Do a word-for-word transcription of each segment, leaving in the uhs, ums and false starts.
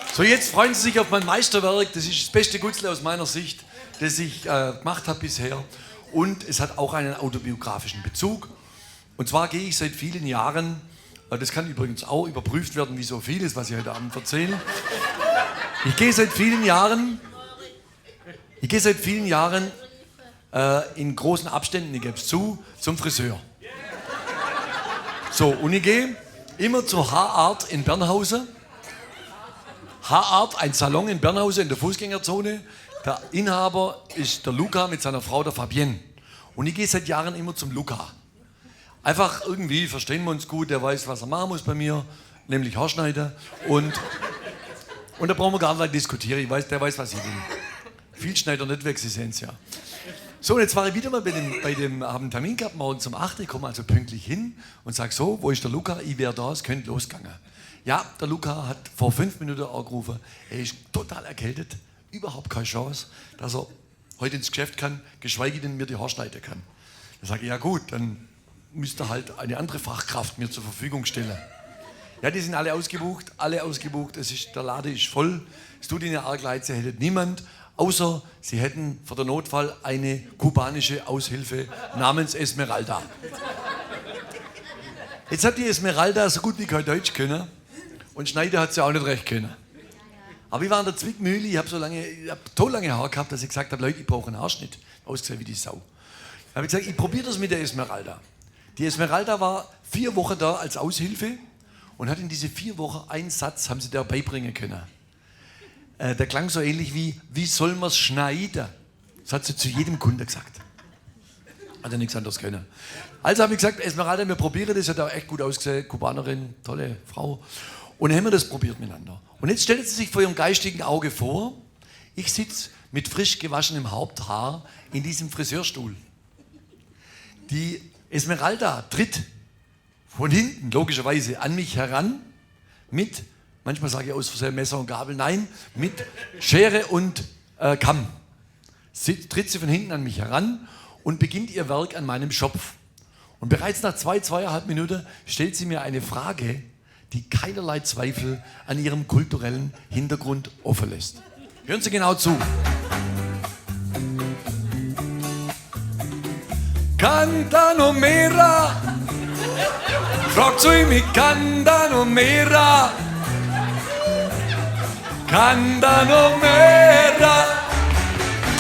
So, jetzt freuen Sie sich auf mein Meisterwerk. Das ist das beste Gutzle aus meiner Sicht, das ich, äh, gemacht habe bisher. Und es hat auch einen autobiografischen Bezug. Und zwar gehe ich seit vielen Jahren, äh, das kann übrigens auch überprüft werden, wie so vieles, was ich heute Abend erzähle. Ich gehe seit vielen Jahren, ich gehe seit vielen Jahren, äh, in großen Abständen, ich gebe es zu, zum Friseur. So, und ich gehe immer zur Haarart in Bernhausen. Haarart, ein Salon in Bernhausen in der Fußgängerzone. Der Inhaber ist der Luca mit seiner Frau, der Fabienne. Und ich gehe seit Jahren immer zum Luca. Einfach irgendwie verstehen wir uns gut, der weiß, was er machen muss bei mir, nämlich Haarschneiden. Und, und da brauchen wir gar nicht diskutieren, ich weiß, der weiß, was ich will. Viel schneidet er nicht weg, Sie sehen es ja. So, und jetzt war ich wieder mal bei dem, bei dem, habe einen Termin gehabt, morgens um acht, ich komme also pünktlich hin und sage so: „Wo ist der Luca? Ich wäre da, es könnte losgehen.“ Ja, der Luca hat vor fünf Minuten angerufen, er ist total erkältet, überhaupt keine Chance, dass er heute ins Geschäft kann, geschweige denn mir die Haare schneiden kann. Da sage ich: „Ja gut, dann müsst ihr halt eine andere Fachkraft mir zur Verfügung stellen.“ Ja, die sind alle ausgebucht, alle ausgebucht. Es ist, der Laden ist voll. Es tut ihnen arg leid, sie hätten niemand, außer sie hätten für den Notfall eine kubanische Aushilfe namens Esmeralda. Jetzt hat die Esmeralda so gut wie kein Deutsch können und schneiden hat sie auch nicht recht können. Aber ich war in der Zwickmühle, ich habe so lange, ich habe so lange Haare gehabt, dass ich gesagt habe: „Leute, ich brauche einen Haarschnitt.“ Ausgesehen wie die Sau. Da habe ich gesagt: „Ich probiere das mit der Esmeralda.“ Die Esmeralda war vier Wochen da als Aushilfe und hat in diese vier Wochen einen Satz, haben sie der beibringen können. Äh, der klang so ähnlich wie: „Wie soll man es schneiden?“ Das hat sie zu jedem Kunden gesagt. Hat ja nichts anderes können. Also habe ich gesagt: „Esmeralda, wir probieren das, hat auch echt gut ausgesehen, Kubanerin, tolle Frau.“ Und dann haben wir das probiert miteinander. Und jetzt stellen Sie sich vor Ihrem geistigen Auge vor, ich sitze mit frisch gewaschenem Haupthaar in diesem Friseurstuhl. Die Esmeralda tritt von hinten, logischerweise, an mich heran mit, manchmal sage ich aus Versehen Messer und Gabel, nein, mit Schere und, äh, Kamm. Sie, tritt sie von hinten an mich heran und beginnt ihr Werk an meinem Schopf. Und bereits nach zwei, zweieinhalb Minuten stellt sie mir eine Frage, die keinerlei Zweifel an ihrem kulturellen Hintergrund offen lässt. Hören Sie genau zu. Canta no mera. Fragt sie mich, canta no mera. Canta no mera.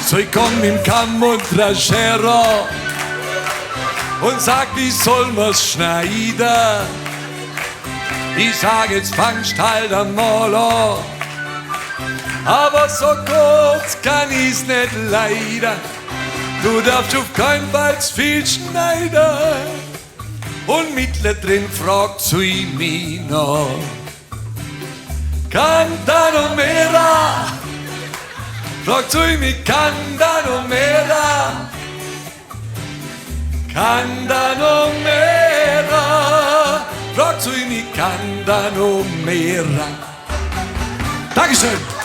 So ich komme mit dem Kamm und der Schere und sage: „Wie soll man es schneiden?“ Ich sage: „Jetzt fangst halt einmal an. Aber so kurz kann ich es nicht leiden. Du darfst auf keinen Fall zu viel schneiden.“ Und mittendrin fragt sie mich noch: „Canta no mera.“ Fragt sie mich: „Canta no mera. Canta no mera.“ Fragt sie mich: „Canta no mera.“ Dankeschön.